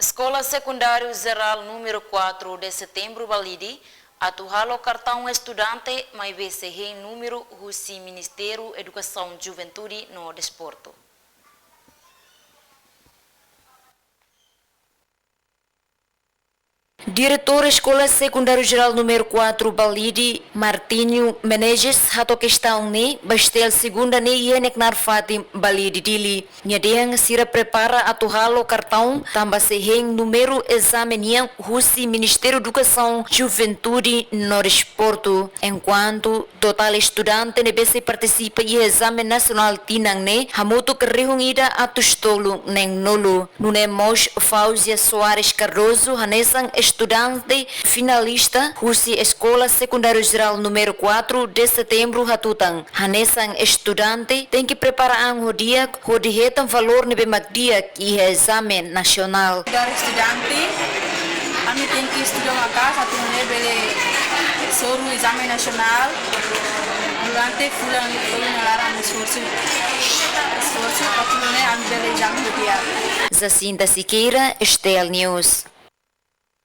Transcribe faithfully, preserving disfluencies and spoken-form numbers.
Eskola Sekundáriu Jerál númeru quatro de Setembru Balide atu halo kartaun estudante maibé sei hein númeru husi Ministériu Edukasaun, Juventude no Desportu. Diretór Eskola Sekundáriu Jerál númeru quatro Balide, Martinho Menezes, hato'o kestaun ne'e ba STL segunda ne'e iha ne'e knaar fatin Balide, Dili. Nia dehan sira prepara atu halo kartaun tanba sei hein númeru ezame nian husi Ministériu Edukasaun, Juventude no Desportu. Enkuantu totál estudante ne'ebé sei partisipa iha ezame nasionál tinan ne'e hamutuk rihun ida atus tolu neen-nulu. Nune'e mós Fauzia Soares Cardoso, hanesan estudante finalista husi Eskola Sekundáriu Jerál númeru quatro de Setembru hatutan, hanesan estudante tenke prepara an ho di'ak hodi hetan valór ne'ebé mak di'ak iha ezame nasionál. Dar estudante, ami tenke estuda maka'as atu nune'e bele soru ezame nasionál durante fulan tolu nia laran, esforsu, esforsu atu nune'e ami bele ezame ho di'ak. Jacinta Siqueira, STL News.